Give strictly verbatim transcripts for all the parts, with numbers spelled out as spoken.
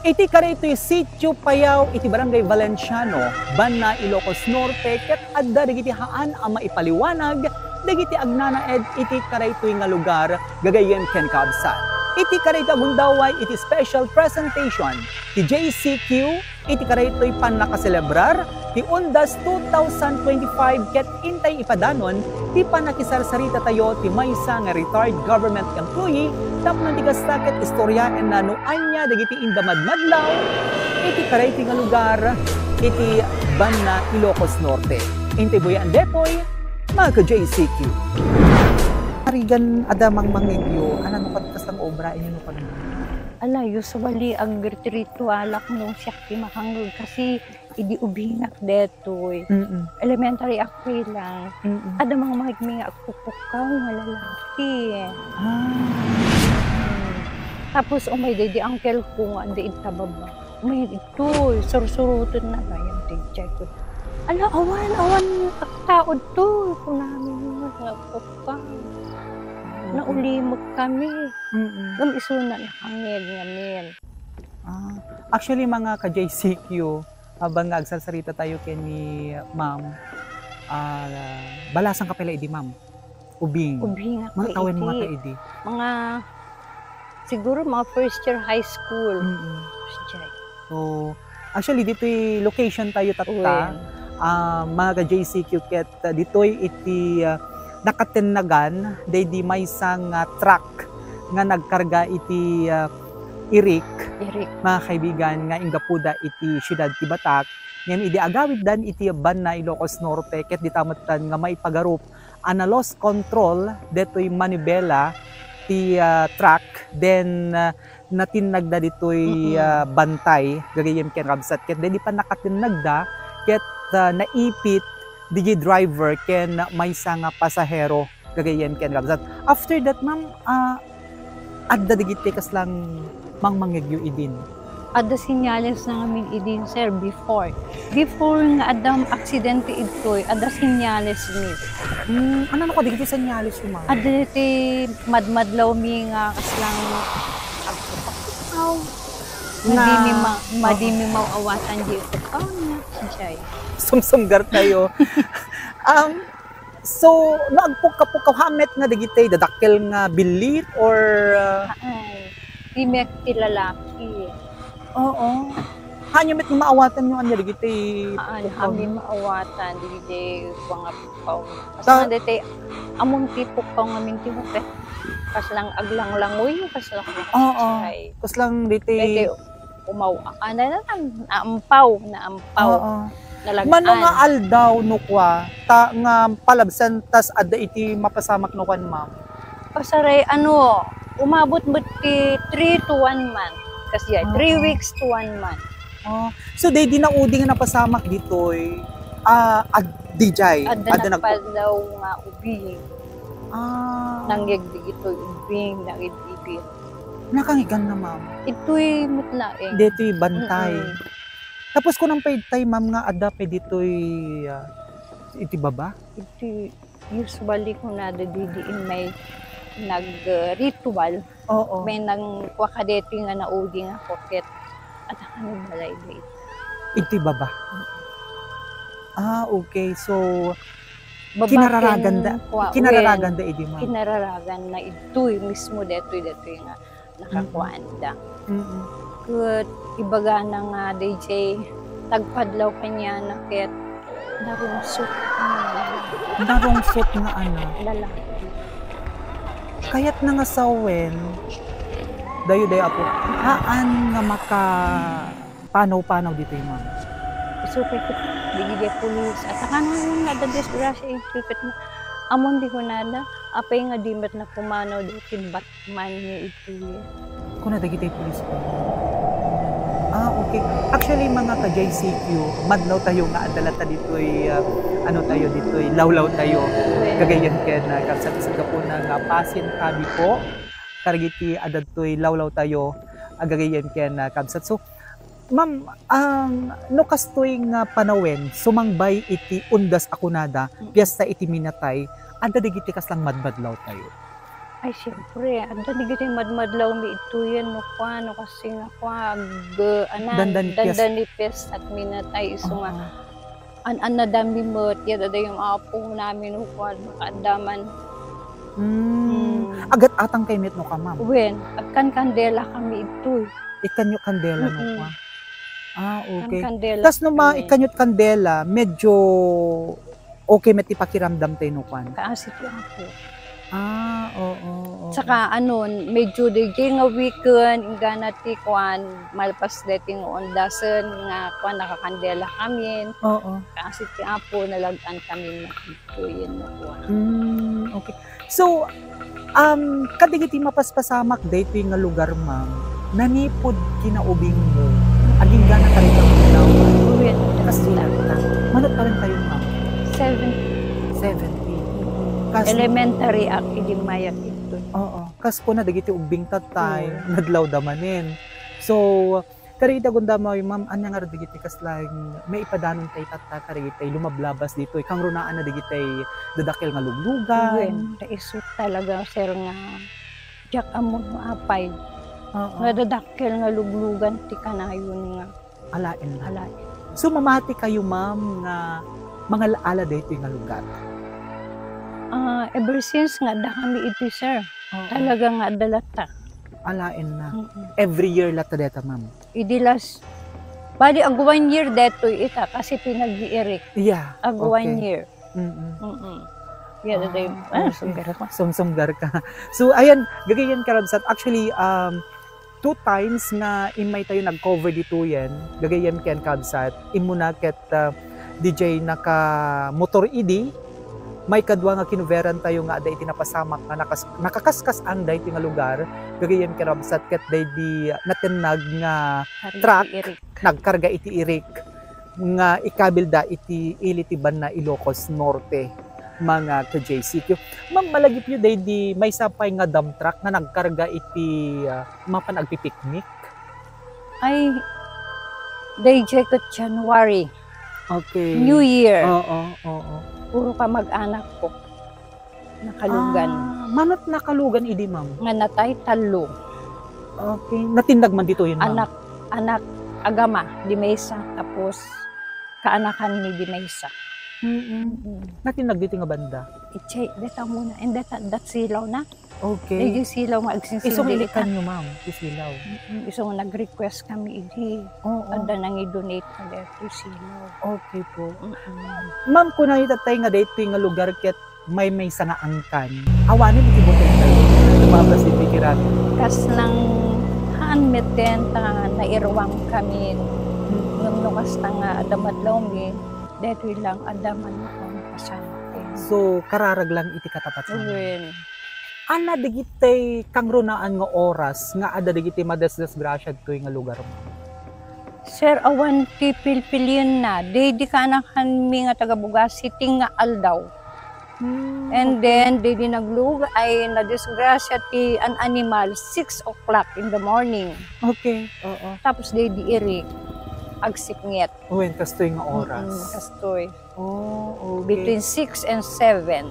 Iti karaytoy Sitio Payao iti Barangay Valenciano, Banna, Ilocos Norte, ket adda dagiti haan a maipaliwanag dagiti agnanaed iti karaytoy nga lugar, gagayyem ken kabsat. Iti karaytoy a gundaway iti special presentation ti J C Q iti karaytoy pannakaselebrar ti Undas two thousand twenty-five ket intay ipadanon ti pannakisarsarita tayo ti maysa nga retired government employee tapno ti kasta ket istoryaenna no ania dagiti inda madmadlaw iti karaytoy nga lugar iti Banna, Ilocos Norte. Intay buya-an daytoy, mga ka-J C Q. Arigan, adda mangmangegyo, ano, no, kat-, kastang obra, inyo no, kano? Ala, usually, agritualak no siak ti makangeg kasi idi ubingak detoy. Mm-mm. Elementary ak pa lang. Mm-mm. Adda mangmangegmi nga agpukpukkaw nga lalaki. Ah. Mm. Tapos, umay daydi uncle ko nga adda ita baba. Umay ditoy, sursurutenna gayam ti chay ko. Ala, awan, awan, agtaod to. Kunami nga agpukpukkaw. Mm-mm. Naulimek kami. Mm-mm. Ngem isuna nakangeg ngamin. Ah, actually, mga ka-J C Q, habang nga agsarsarita tayo ken ni Ma'am, ah, balasan ka pay la idi, Ma'am? Ubing. Ubing ako. Mga tawen mo iti, ata idi? Mga, siguro mga first year high school. Mm-mm. First year. So, actually, ditoy location tayo tatta. Uy. Ah, mga ka-J C Q, ket, ah, ditoy iti, ah, nakatennagan, daydi maysa nga truck nga nagkarga iti, ah, irik, irik, mga kaibigan, nga inggapuda iti siudad ti Batac. Ngem idi agawiddan iti Banna, Ilocos Norte, ket dita metten nga maipagarup a na-lost control detoy manibela ti, ah, truck, then, ah, natinnagda ditoy, mm-mm, ah, bantay, gagayyem ken kabsat. Ket daydi pannakatinnagda, ket, ah, naipit dagiti driver ken maysa nga pasahero, gagayyem ken kabsat. After that, ma'am, ah, adda dagiti kaslang mangmangegyo idin? Adda senyales na ngamin idin, sir, before. Before nga adda aksidente idtoy, adda senyales mi. Hmm, ano, ano kadagiti senyales, ma'am? Adda ti madmadlaw mi nga kaslang agpukpukkaw. Nga, madi mi ma-, madi mi maawatan di ipukkaw niya. Jay. Sumsumgar tayo. Um, so, no, agpukka-pukkaw, haan met nga dagiti dadakkel nga billit or, uh, haan. Di met ti lalaki. Oo. Haanyo met nga maawatan no ania dagiti pukkaw? Haan, haanmi maawatan dagiti mga pukkaw. Kasla dagiti, ammom ti pukkaw ngamin ti hukit. Kaslang aglanglangoy, kasla. Oo. Ay. Kaslang dagiti umaw-, ah, na, na, na, naampaw, naampaw. Oo. Nalagan. Mano nga aldaw no kua, ta nga palabsan tas adda iti mapasamak no kuan, ma'am? Pasaray, ano, umabot met ti three to one month. Kasi, ah, three weeks to one month. Oh, so, daydi naudi nga napasamak ditoy, ah, ag-, dijay. Adda nagpadlaw nga ubing. Ah. Nangyeg dagitoy ubing, nangyeg ibir. Nakangigan na, ma'am? Itoy met laeng. Ditoy bantay. Mm-mm. Tapos kunam pay itay, ma'am, nga adda pay ditoy, ah, iti baba? Iti, usually, kunada didi immay nag-ritual. Oo. May nangkua kadeti nga naudi nga hukit. At ano balay dito? Iti baba. Ah, okay. So, kinararagan da, kinararagan da idi, ma'am? Kinararagan na idtoy mismo detoy, detoy nga nakakuan da. Mm-mm. Ket ibagana nga, D J, tagpadlaw kaniana ket narungsot nga lalaki. Narungsot nga lalaki. Kayatna nga sawen, dayo, dayo, apo, haan nga maka panaw-panaw ditoy, ma'am? Isu pay ket dagiti pulis. At saka nga, nga adda disgrasya, iti ket na, ammon di kunada, apay nga di met napumanaw dagiti Batman nga iti. Kuna dagiti pulis po? Ah, okay. Actually, mga ka-J C Q, madlaw tayo nga adda latta ditoy, ah, ano tayo ditoy, lawlaw tayo. Gagayyem ken, ah, kabsat, isut gapuna nga pasyente tabi po, kadagiti adda ditoy lawlaw tayo, ah, gagayyem ken, ah, kabsat. So, Ma'am, ang, no kastoy nga panawen, sumangbay iti Undas a kunada, mm, piesta iti minatay, adda dagiti kaslang madmadlaw tayo. Ay, siyempre, adda dagiti madmadlawmi ditoyen no kuan, no kasing nga kuan, ag-, anan, dandanipias. Dandanipias at minatay, isu nga, oo, an-annadami met, yadadayo nga apo namin, no kuan, makaaddaman. Mm. Mm. Agat-atang kay met no ka, ma'am? Wen, agkankandelakami ditoy. Ikkanyo kandela no kuan? Mm-mm. Ah, okay. Agkankandela. Tas no ma-, ikkanyo't kandela, medyo okay met ti pakiramdam tayo no kuan? Kaasi ti Apo. Ah, oo, oo. Saka, ano, medyo dayjay nga weekend, inggana ti kuan, malpas daytoy nga undasen nga kuan, nakakandela kamin. Oo. Kaasi ti Apo, nalag-an kamin nga adtoyen no kuan. Mm, okay. So, um, kadagiti mapaspasamak daytoy nga lugar, ma'am, nanipud kinaubingmo, agingga na tayo ng ulawan. Wen. Kas di lang ta. Manot pa rin tayo, ma'am? Seventy. Seventy. Mm. Kas- Elementary ak, idi mayak ito. Oo. Kas ko na, dagiti ubbing tatay, oo, nadlaw da manen. So, kadagiti agundamay, ma'am, ania nga dagiti kasla maipadanon tayo tatta, kadagiti lumablabas ditoy, kangrunaan na dagiti dadakkel nga luglugan. Wen, ta isu talaga, sir, nga diak ammo no apay. Oo. Nga dadakkel nga luglugan ti kanayon nga. Alaen na. Alaen. So, mamati kayo, ma'am, nga mangala-ala daytoy nga lugar? Ah, ever since nga adda kami iti, sir. Oo. Talaga nga adda latta. Alaen na. Mm-mm. Every year latta deta, ma'am? Idi last, bali, ag one year detoy ita, kasi pinag-iirik. Yeah, ag one year. Okay. Mm-mm. Mm-mm. Yeah, ah, okay. Sumsumgar ka. So, ayan, gagayyem, karabsat. Actually, um, two times nga immay tayo nag-cover ditoyen, gagayyem ken, kabsat, immuna ket, ah, D J naka-motor idi, maikadua nga kinoveran tayo nga adda iti napasamak nga nakas-, nakakaskas-an daytoy nga lugar, gagayyem, karabsat, ket daydi natennag nga truck, nagkarga iti irik nga ikabilda iti ili ti banna Ilocos Norte, mga ka-J C Q. Ma'am, malagipyo daydi maysa pay nga dump truck nga nagkarga iti, ah, mapan agpipiknik? Ay, dayjay ket January. Okay. New Year. Oo, oo. Puro kamag-anakko. Nakalugan. Ah, manot nakalugan idi, ma'am? Nga natay, tallo. Okay. Natinnag man ditoyen, ma'am? Anak, anak, agama, di maysa. Tapos, kaanakanmi di maysa. Mm-mm. Mm. Natinnag ditoy nga banda? Itchay, deta muna. And deta, dat silaw na. Okay. Daydi silaw nga agsinsindi. Isu nga ilikan nyo, ma'am, ti silaw? Mm-mm. Isu nga nag-request kami idi. Oo. Adda nangi-donate nga daytoy silaw. Okay po. Mm-mm. Ma'am, kuna ita tay nga daytoy nga lugar ket maymaysa nga angkan. Awanen iti buteng tayo. Lumabas iti kirat. Kas nang haan met ken ta nairuang kami. Ngem no kasta nga adda madlawmi, daytoy lang adda man nga kasama ken. So, kararag lang iti katapat. Wen. Ania dagiti kangrunaan nga oras nga adda dagiti madisgrasya ditoy nga lugar, ma'am? Sir, awan ti pilpilienna. Daydi kaanakanmi nga taga-Bugas City nga aldaw. Hmm, okay. And then, daydi naglug-, ay, nadisgrasya ti an animal, six o'clock in the morning. Okay, oo. Tapos daydi irik, agsipnget. Wen, kastoy nga oras. Mm-mm, kastoy. Oh, okay. Between six and seven.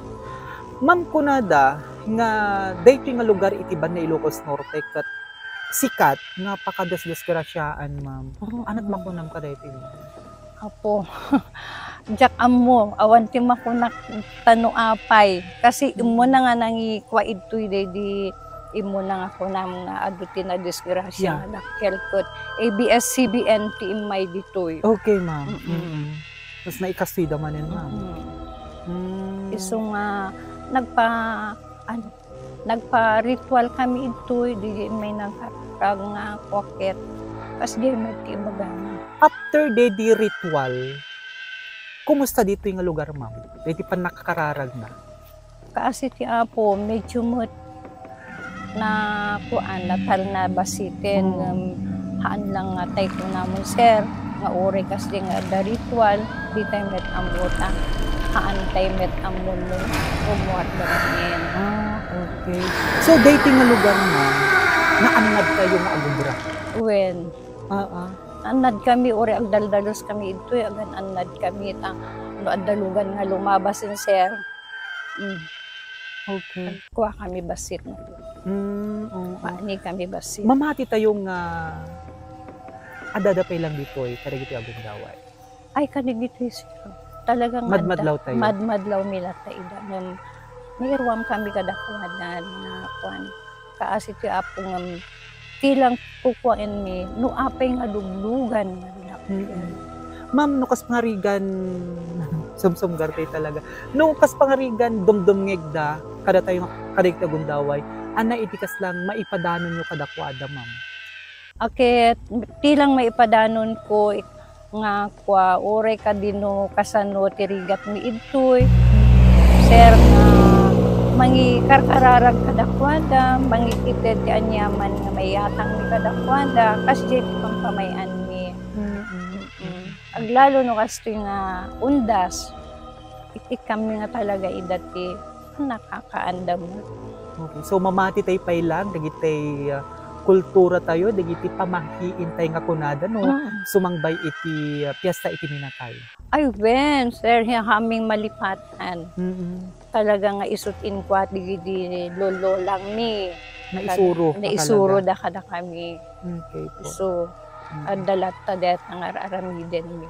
Ma'am, kunada nga daytoy nga lugar iti banna Ilocos Norte ket sikat nga pakadisgrasyaen, ma'am. Oo. Ania't makunam kadaytoy, ma'am? Apo, diak ammo, awan ti makunak ta no apay. Kasi, mm, immuna nga nangikua idtoy daydi, immuna nga kunam nga adu ti nadisgrasya, yeah, nga dakkel ket A B S C B N ti immay ditoy. Okay, ma'am. Mm-mm. Mm-mm. Tas naikastoy da manen, ma'am. Mm-mm. Mm. Isu nga nagpa-, ano, nagpa-ritual kami idtoy, di immay nagkararag nga kuakit. Kas di met ti ibagana. After daydi ritual, kumusta ditoy nga lugar, ma'am? Daydi pannakakararagna? Kaasi ti Apo, medyo met na kuan, natalna basiten, mm, ngem haan lang nga tay kunamon, sir, nga uray kasdi nga adda ritual, di tay met ammo ta, haan tay met ammo no rummuar da manen. Ah, okay. So, daytoy nga lugar, ma'am, naannad kayo nga agubra? Wen. Ah, ah. Annad kami, uray agdaldalus kami idtoy, agan-annad kami, ta, no adda lugan nga lumabasen, sir. Mm. Okay. Kua kami bassit no. Mm, oo. Maani kami bassit. Mamati tayo nga adda pay lang ditoy kadagiti agundaway. Ay, kadagitoy, sir. Talagang madmadlaw tayo. Madmadlaw mi latta ida. Ngem, nairuam kami kadakuada nga kuan. Kaasi ti Apo ngem, ti lang kukuaen mi, no apay nga luglugan nga dak-, mm. Ma'am, no kas pangarigan, sumsumgar tayo talaga. No kas pangarigan, dumdumngegda, kada tayo, kada iti agundaway, ania iti kas lang maipadanonyo kadakuada, ma'am? Aket, ti lang maipadanonko, nga kua, uray kadi no kasano ti rigat mi idtoy. Sir, nga mangikarkararag kadakuada, mangikited ti aniaman nga maiyatangmi kadakuada, kasdiay ti pampamay-anmi. Mm-mm. Mm. Aglalo no kastoy nga undas, iktikkammi nga talaga ida ti nakakaandam. Okay. So, mamati tayo pay lang, dagiti, ah, kultura tayo, dagiti pamanghiin tayo nga kunada, no? Mm. Sumangbay iti, ah, piesta iti minatay. Ay, wen, sir, hamin malipatan. Mm-mm. Talaga nga isut' inkua digidi lololangmi. Naisuro Kad-, ka naisuro talaga. Da kadakami. Okay po. So, mm. Adda latta dayta nga ar-aramidenmi.